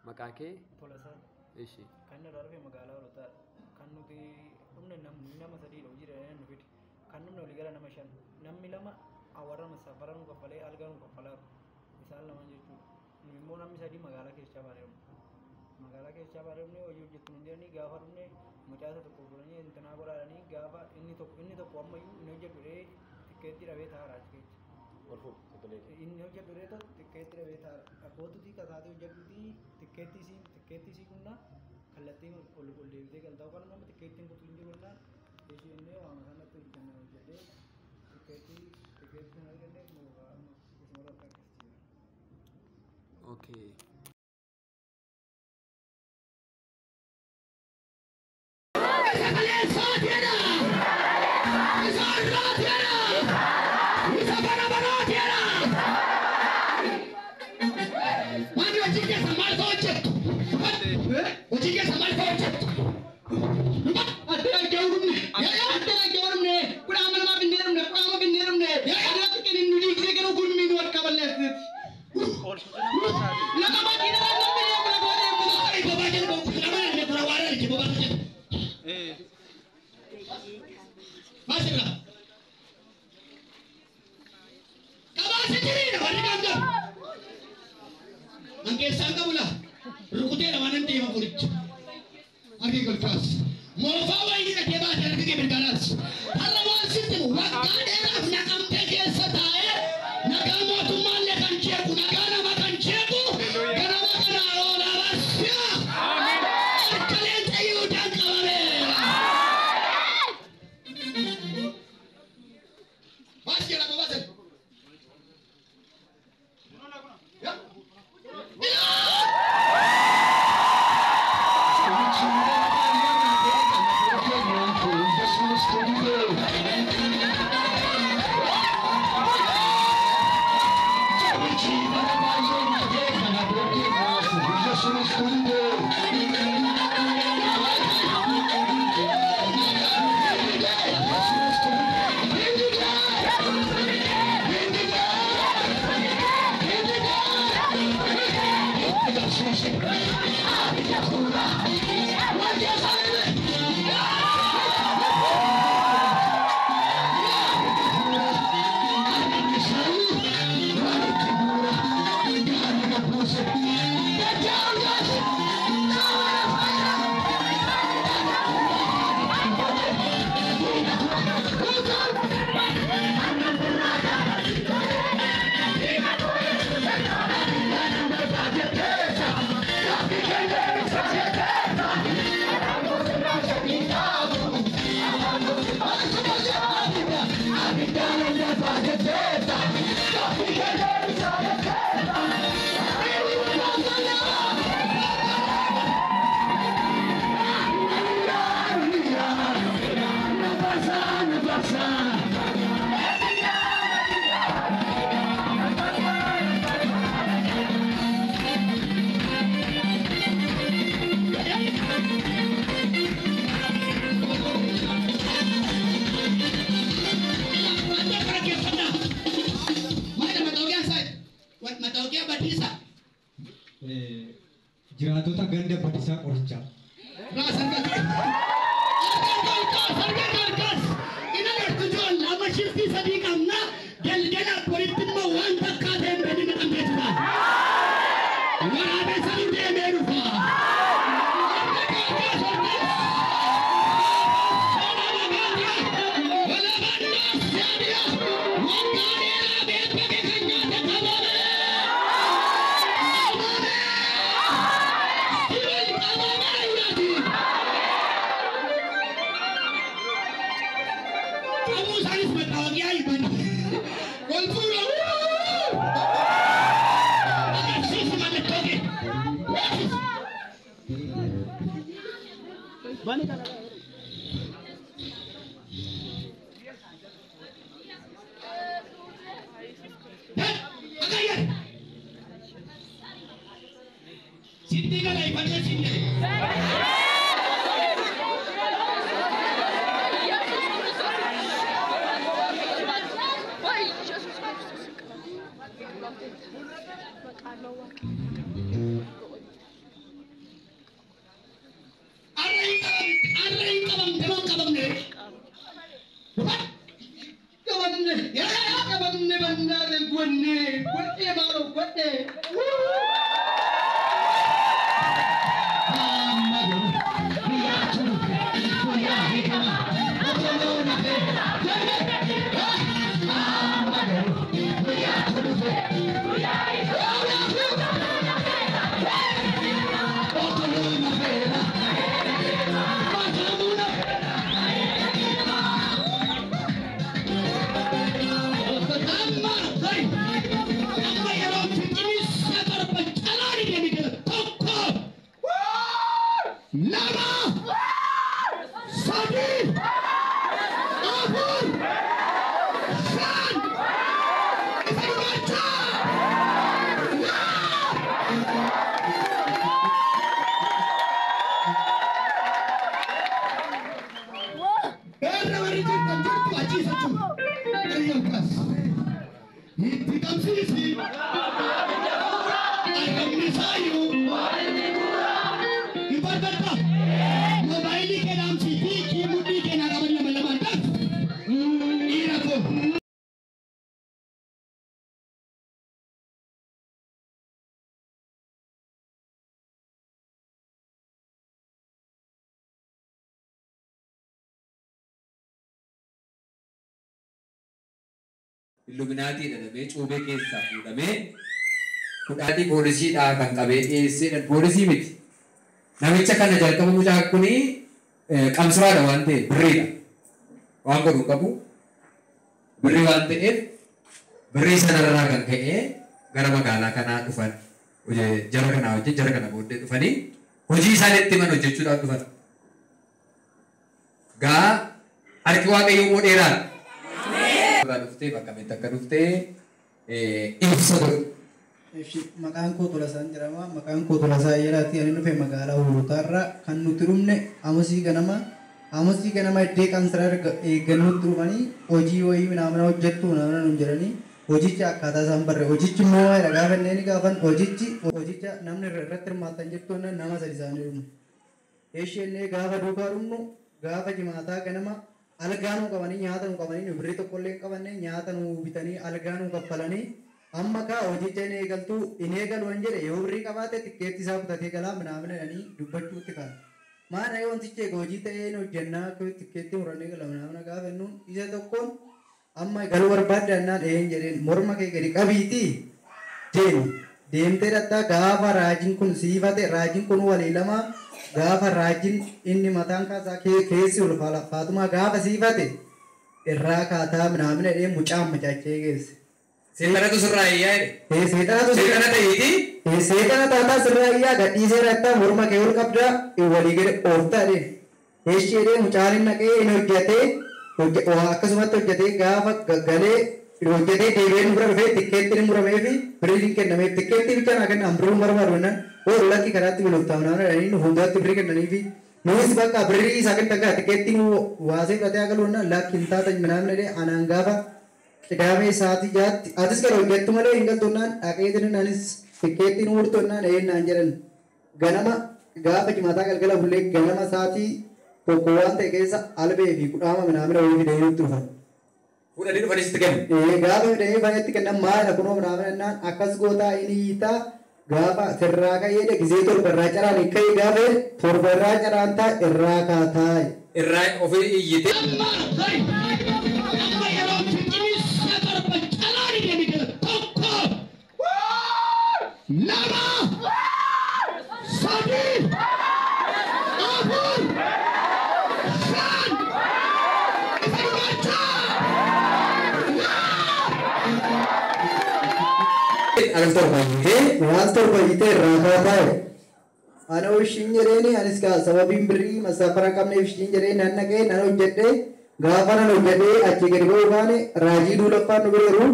Maqaa kee? Tolasaa. Ishi. Kan irraa dhufe magaalaa Hoolotaadha. Kan nuti dhumne namni nama sadiidha hojii dha nu fide. Kan dhumne walii gala nama 5. Namni 2 warra masaafara nu kaffalee algaa nu kaffalaa isaan lamaan jechuudha. Nu immoo namni 3 magaalaa keessaa baanee dhumne. Magaalaa keessaa baanee dhumne hojii hojjettu nu jedhanii gaafa dhumne mucaa isa tokko fuudhanii intinaa godhaadhanii gaafa inni tokko ammayyuu inni hojjetu dhee tikkeetti dhabee taa'aadha achi keessa. Ol fuudhu sagalee kee. Inni hojjetu dhee tokko tikkeetti dhabee taa'aadha. Abbootutii kasaatee hojjetuutii tikkeettii isii kunna kallattii ol ol deebitee galtaa kan nama tikkeettiin kutuu hin jiru jennaan ishee inni waama sanatti hojjanna hojjedhee tikkeettii hin arganne isuma irratti akkasitti jira. Okay. Maali hojii keessa maal fa'aa hojjettu? Hojii keessa maal fa'aa hojjettu? Adda dhaga'uu dhumne. Adda dhaga'uu dhumne. Kudhaama namaa binnee dhumne. Kudhaama binnee dhumne. Adda kennin nu dhiigsee garuu gurmii nu harka balleessiti. Nama makiina namni deemu lafa deemu. Ay bobaa jedhu nama namni kura waara jedhu bobaa jedhu. Maal sirra? Qabaasi jiriidha warri kaan qabu. An keessaan qabu laa. Rukuteedha waan hin deema furicha. Harki kolkaas. Moofaa wayii hidhatee baatee harka kee mirganaas. Har'a waan sitti himu waggaa dheeraaf naqamtee keessa taa'ee nagaa mootummaallee kan jeequ nagaa nama kan jeequ ganama kana oolaa barsiisa. Harka leenca Yihuudaan qabameera. Maas jedha bobaa jedhu. Matooqiyaa Badiisaa. Jiraatota ganda Badiisaa qorichaa. Harka kolkaas. Ina gartu ijoollee amma shiftii 3 qabna. Galgala boritti immoo waan takkaa ta'e hin beekne naqamtee jira. Waraabessa nu deemee dhufa. Harka kolkaas harka. Sitti gala ifannoo siin jedhe. argadhe. Amma garuu guyyaatu dhufe, guyyaa hiikama, otoluu nafe, amma garuu guyyaatu dhufe, otoluu nafeera, baatamuu nafeera. Amma ta'i, amma yeroo fixinsa torba calaan deemi jala tokko, lama, sadi, afur, shan, isa dubartaa. Eerra warri jirtan jirtu achiis achuma. Eeyyam kaas. Itti qabsiisi. Argamni isaayyuu. Hin barbaadda. Moobaayilii kee dhaamsiitii kii mudhii kee naa qaban lama lamaan dhaf. Dhiira koo. Illuminaatii jedhamee cuubee keessaa fuudhamee kudhaatii poolisiidhaa kan qabee dhiyeessee poolisii miti. Namicha kana jalqaba mucaa kuni qabsiraadha waan ta'eef birriidha. Waan godhu hin qabu. Birrii waan ta'eef birrii sanarraa kan ka'e gara magaalaa kanaa dhufan. Jara kanaa wajjin jara kana booddee dhufanii hojii isaan itti himan hojjechuudhaaf dhufan. Gaa harki Waaqayyoo immoo dheeraadha. Irraa dhuftee bakka meetti akka dhuftee ibsa godhu. Maqaan koo Tolasaan jedhama. Maqaan koo Tolasaa Ayyaalaati. Ani dhufe magaalaa Hoolotaarraa. Kan nuti dhumne Amusii ganama. Amusii ganama iddoo qansiraa eeggannutti dhufanii hojii wayii naamna hojjettu naamna nuun jedhanii hojicha akkaataa isaan barre. Hojichi immoo maalidha gaafa inni gaafan hojichi hojicha namni irratti hirmaatan jettu nama sadi isaanii dhumne. Isheenee gaafa duukaa dhumnu gaafa jimaataa ganama algaa nuu qabanii nyaata nuu qabanii nu birrii tokkollee hin qabanne nyaata nuu bitanii algaa nuu kaffalanii amma kaa hojicha hin eegaltu hin eegalu waan jedhe yoo birrii qabaate tikkeetti isaa kutatee galaa minaamina jedhanii dubbachuutti ka'a. Maal yoo wantichi eega hojii ta'ee hin hojjennaa akka tikkeetti murannee gala minaamina gaafa jennuun isa tokkoon amma galuu barbaadde jennaan een jedheen morma kee gadi qabiitii deemi. Deemtee dhattaa gaafa raajiin kun siifate raajiin kun walii lama gaafa raajiin inni mataan kaasaa keessi ol faatumaa gaafa siifate irraa kaataa minaamina jedhee mucaan macaachee geesse. Seexanatu sirraa iyyaa jedhe. Seexanatu Seexana ta'iitii. Seexana taataa sirraa iyyaa gadhiisee dhattaa morma kee ol qabdaa walii gadi ooftaa jedheen. Eeshi jedhee mucaan hin naqee hin hojjetee akkasumatti hojjetee gaafa galee hojjetee deebi'ee nu bira dhufee tikkeettiin muramee fi birriin kennameef tikkeettii bicha naa kennan birriin barbaadu jennaan oolu lakki karaatti biloftaaf naannoo jedhanii nu fuulduratti birrii kennanii fi nuus bakka birrii isaa kennan gaa tikkeettiin waasee fudhatee haa galu jennaan lakki hin taatan minaan jedhee anaan gaafa qidaamee sa'aatii jaatti atis gara hojjettu malee hin galtu jennaan dhaqee jiran anis tikkeettiin murtu jennaan eennaan jedhan ganama gaafa jimaataa galgala bullee ganama sa'aatii tokko waan ta'e keessa albee fi kudhaama minaamina wayii fidanii nutti dhufan. Fuudhanii dhufanii sitti kennu. Gaafa fidanii dhufanii kennan maalidha kunoo minaamina jennaan akkas gootaa inni hiitaa gaafa sirraa ka'ee gisee torba irraa caraan ka'ee gaafa torba irraa caraan ta'a irraa kaataa. Irraa ofii iyyite. Amma ta'i, amma yeroo fixinsa torba calaan deemi jala tokko, lama, sadi, afur, shan, isa dubartaa. Al torba iyyitee. Waan torba iyyitee irraa kaataa. Ana ishiin jedheeni anis kaa sababiin birrii masaafara qabneef ishiin jedhee nan naqee nan hojjedhee gaafa nan hojjedhee achii gadi ba'uu baane raajii duulaffaan nu bira jiru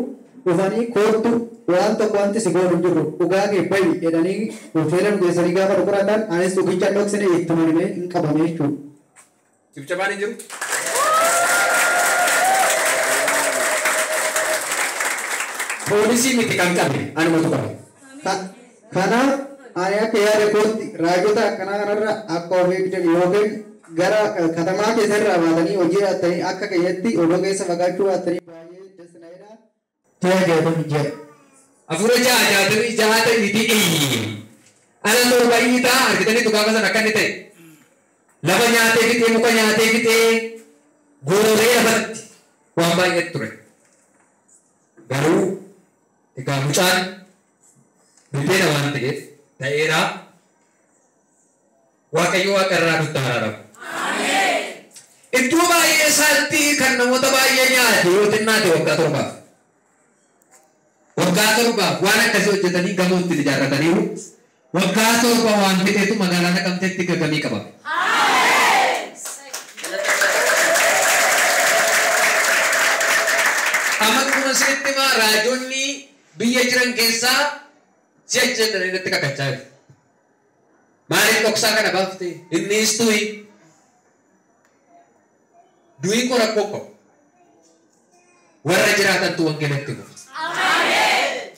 dhufanii koottu waan tokko wanti si goonu hin jiru dhugaa kee bahi jedhanii hoteela nu geessanii gaafa nu qoratan anis dhugicha hin dhoksine ittuma himee hin qabame jechuudha. Cibcabaan hin jiru. Poolisii miti kan qabe anumatu qabe. Kanaaf ani akka yaada kootti raajota akkanaa kanarra akka of eegdan yookiin gara katamaa keessarraa baatanii hojii jiraatanii akka keenyatti odoo keessa fagaachuu baatanii baay'ee dasna'edha. Tajaajila jedha. Hafuura ja'a jaatamii ja'a ta'eeti iyyi. Ala torba iyyitaa argitaniitu gaafa sana akka inni ta'e. Lafa nyaatee fixee muka nyaatee fixee gooree lafatti waan baay'eetu ture. Garuu egaa mucaan buddeena waan ta'eef ta'eera Waaqayyo waaqa irraa nutti araaramu. Iddoo baay'ee isaatti kan namoota baay'ee nyaate yoo xinnaate waggaa torbaaf. Waggaa torbaaf waan akkasii hojjetanii gamoo ittiin ijaarrataniiru. Waggaa torba waan fixeetu magaalaa Naqamteetti gagamee qabame. Amma dhuguma isinitti himaa raajonni biyya jiran keessaa si'a jedhanii irratti kakachaa jiru. Maaliif dhoksaa kana baafte? Innis du'i. Du'i koo rakkoo qabu. Warra jiraatantu wangeelatti kufa.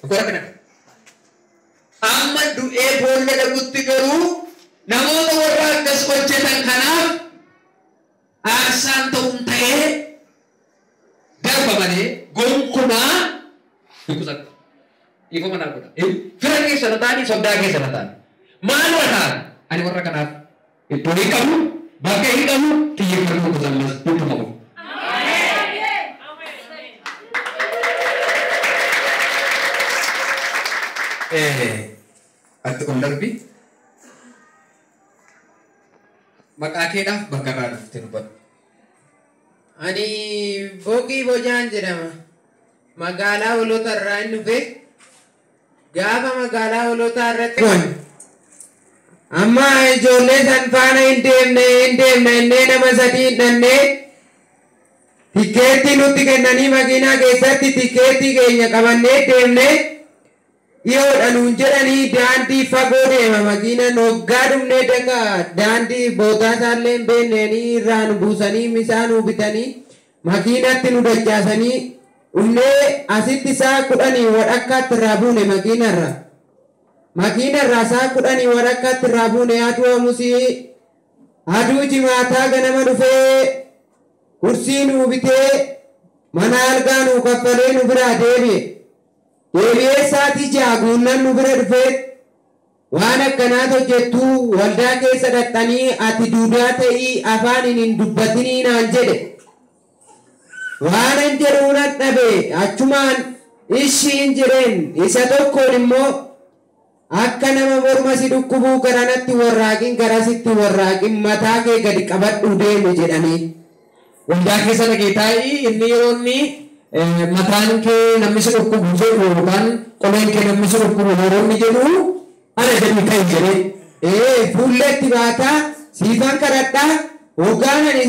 Rakkoo rakkina qaba. Amma du'ee boolla dhaqutti garuu namoota warra akkas hojjetan kanaaf aarsaan ta'uun ta'ee darba malee gonkumaa hin qusadhu. Dhiifama naa godha. Fira keessa na ta'anii soddaa keessa na ta'an. Maaluma ta'an ani warra kanaaf iddoo hin qabu, bakka hin qabu, xiyyeeffannoo kutannas hunduma qabu. Ati ol darbi. Maqaa keedhaaf bakka irraa dhufte dubbadhu. Ani Boqii Bojaan jedhama. Magaalaa Hoolota irraa hin dhufe. Gaafa magaalaa Hoolotaa irratti amma ijoollee san faana hin deemne innee nama sadii hin dhannee tikeettii nutti kennanii makiinaa keessatti tikeettii keenya qabannee deemne dhiyoodha nuun jedhanii daandii fagoo deema makiinaan hoggaa dhumnee daka daandii bootaa isaallee hin beekneenii irraa nu buusanii misaa nu bitanii makiinatti nu dachaasanii dhumnee asitti sa'a 10 walakkaatti irraa buune makiinarra. Makiinarraa sa'a 10 walakkaatti irraa buune aduu amusii aduu jimaataa ganama dhufee kursii nuu bitee mana algaa nuu kaffalee nu biraa deebi'e. Deebi'ee sa'aatii 6 guunnan nu bira dhufee waan akkanaatu hojjettu waldaa keessa dhaqxanii ati duudaa ta'ii afaaniin hin dubbatinii naan jedhe. Waanan jedhuu nan dhabe achumaan ishiin jedheen isa tokkoon immoo akka nama morma si dhukkubuu garanatti warraaqin garasitti warraaqin mataa kee gadi qabadhu deemi jedhanii. Waldaa keessa dhaqee taa'ii inni yeroo inni mataan kee namni si dhukkubu jedhu yookaan qoleen kee namni si dhukkubu yeroo inni jedhu ana jedhii ka'i jedhee. Fuulletti baataa siifan kadhadhaa hoggaan ani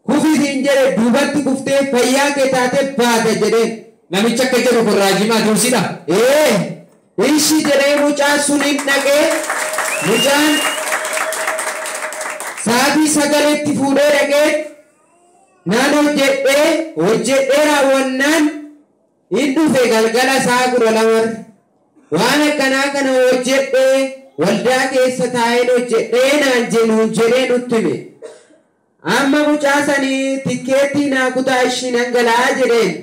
kufisiin jedhe duubatti kuftee fayyaa kee taatee baata jedheen. Namichi akka jedhu kun raajii Maatiyoosiidha. Ishi jedhee mucaan sun hin dhaqee mucaan sa'aatii 9tti fuudhee dhaqee naan hojjedhee raawwannaan hin dhufe galgala sa'a 12 waan akkanaa kana hojjedhee waldaa keessa taa'een hojjedhee naan jennuun jedhee nutti hime. Amma mucaa sanii tikeettii naa kutaa ishii nan galaa jedheen.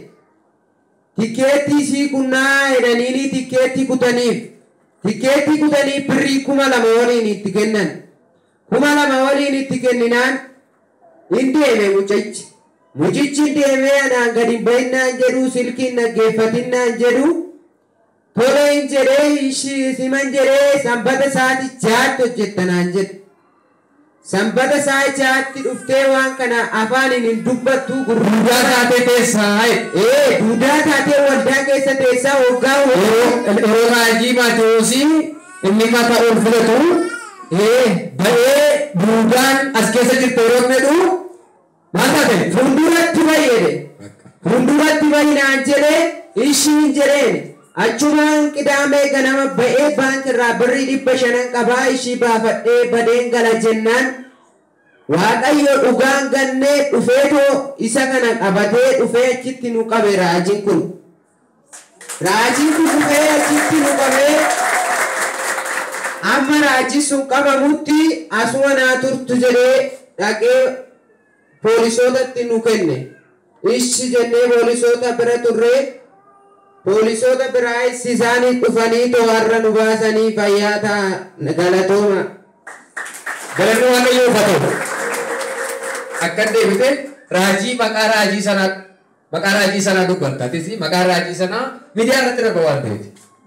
Tikeettii sii kunnaa jedhaniini tikeettii kutaniif. Tikeettii kutanii birrii 2000 waliin itti kennan. 2000 waliin itti kenninaan hin deeme mucichi. Mucichi deemee anaan gadi hin bahinnaan jedhu silkiin dhaggeeffatinnaan jedhu tole hin jedhee ishii siman jedhee sanbata sa'aatii 6tti hojjettanaan jedhe. Sanbata sa'a 6tti dhuftee waan kana afaaniin hin dubbattu Duudaa taatee teessaa. Duudaa taatee waldaa keessa teessaa hoggaa Yeroo raajii Maatiyoosii inni mataa ol fudhatu ba'ee duudaan as keessa jirtu yeroo inni jedhu maal taate? Fuulduratti bayyede. Fuulduratti bayyinaan jedhee ishiin jedheen achumaan qidaamee ganama ba'ee baankirraa birrii 500 qabaa ishii baafadhee badeen gala jennaan Waaqayyo dhugaan gannee dhufeetoo isa kana qabatee dhufee achitti nu qabe raajiin kun. Raajiin kun dhufee achitti nu qabee amma raajiin sun qabamutti asuma naa turtu jedhee dhaqee poolisootatti nu kenne. Ishi jennee poolisoota bira turree Poolisoota biraayis isaanis dhufanii to'arra nu baasanii fayyaa ta'a galatooma. Galanni Waaqayyoof haa ta'u. Akkan deebite raajii maqaa raajii sanaa dubbatta. Atis maqaa raajii sanaa miidiyaa irratti darba waan ta'eef.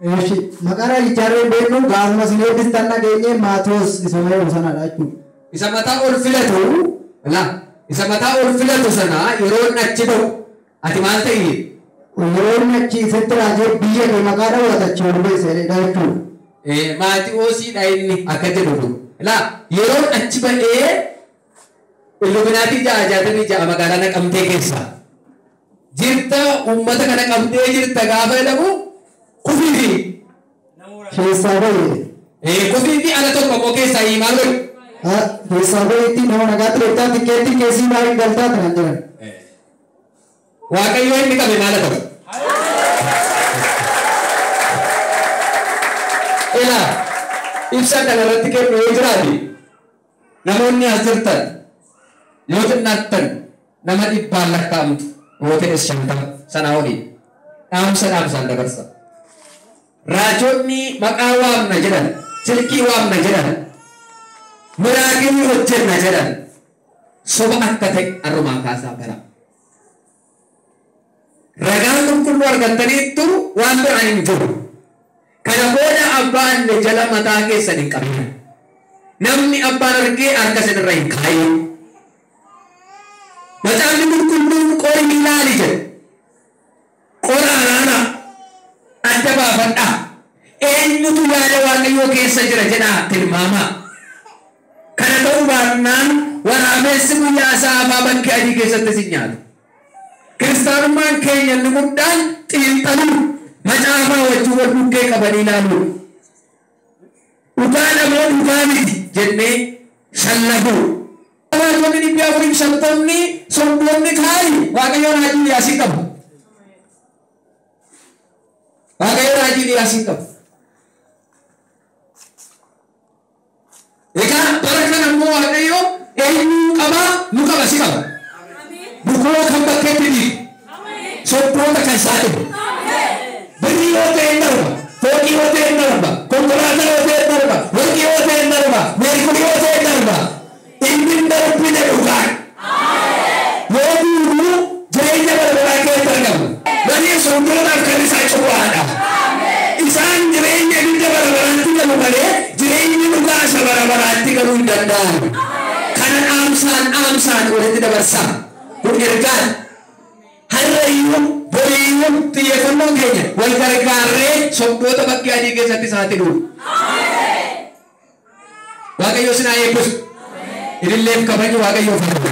Eeshi maqaa raajichaa irra hin beeknu gaafuma isin eebbistan dhageenye Maatoos isa jedhamu sanadha jechuudha. Isa mataa ol filatu la isa mataa ol filatu sanaa yeroo inni achi ba'u ati maal ta'ii? Yeroo inni achi isatti raajee biyya kee maqaa dhawwata achi ol beessa jedhedha jechuudha. Maatiyoosiidha inni akka jedhu kun. La yeroo achi ba'ee Illuminaatii 666 magaalaa Naqamtee keessa jirta uummata kana qabdee jirta gaafa jedhamu kufii fi keessaa ba'e. Kufii fi ala tokko immoo keessaa himaa godhu. Keessaa ba'eetti nama nagaatti reettaa tikkeetti keessii baay'ee galtaa kan jiran. Waaqayyo inni qabe maal ta'u? Ilaa ibsa kana irratti kennu yoo jiraate namoonni as jirtan yoo xinnaattan nama dhibbaan lakkaa'amtu yoo ta'es 50 sanaa olii dhaamsa dhaamsaan dabarsa. Raajonni maqaa waamna jedhan, silkii waamna jedhan, miraakilii hojjenna jedhan soba akka ta'e har'umaa kaasaa bara. Ragaan qulqulluu argattaniittu waan biraan hin jiru. Kana booda abbaan jala mataa keessan hin qabin. Namni abbaan argee harka isinirra hin kaayin. Macaafni qulqulluun qorii ilaali jedha. Qora araara adda baafadhaa. Eenyutu yaada Waaqayyoo keessa jira jedhaa tilmaamaa. Kana ta'uu baannaan waraabessi guyyaa saafaa bakkee adii keessatti si nyaata. Kiristaanummaan keenya inni guddaan xiinxaluu macaafaa wajjin wal bukkee qabanii ilaaluu. Dhugaa namoo dhugaa miti jennee shallaguu. Raajonni 450 sobboonni kaayi Waaqayyo raajii Iliyaasii qabu. Waaqayyo raajii Iliyaasii qabu. Egaa bara kana immoo Waaqayyo eenyuu qabaa nu qaba si qaba. Bukoo kan bakkeetti dhiibu. Sobboota kan saaxilu. Birrii yoo ta'e hin darba. Fooqii yoo ta'e hin darba. Konkolaataa yoo ta'e hin darba. Warqii yoo ta'e hin darba. Meerkurii yoo ta'e hin darba. Inni hin darbine dhugaan. Yoo duuduu jireenya bara baraa keessatti argama. Malee sobbootaaf kan isaa cubaadha. Isaan jireenya ibidda bara baraatti galu malee jireenyi dhugaa isa bara baraatti galuu hin danda'an. Kana dhaamsaan dhaamsaan walitti dabarsaa. Kun ergaan har'a iyyuu boriiyyuu xiyyeeffannoon keenya wal gargaarree sobboota bakkee adii keessatti saaxilu. Waaqayyo sinaa eebbisu. Ililleef kabaju Waaqayyoof haa ta'u.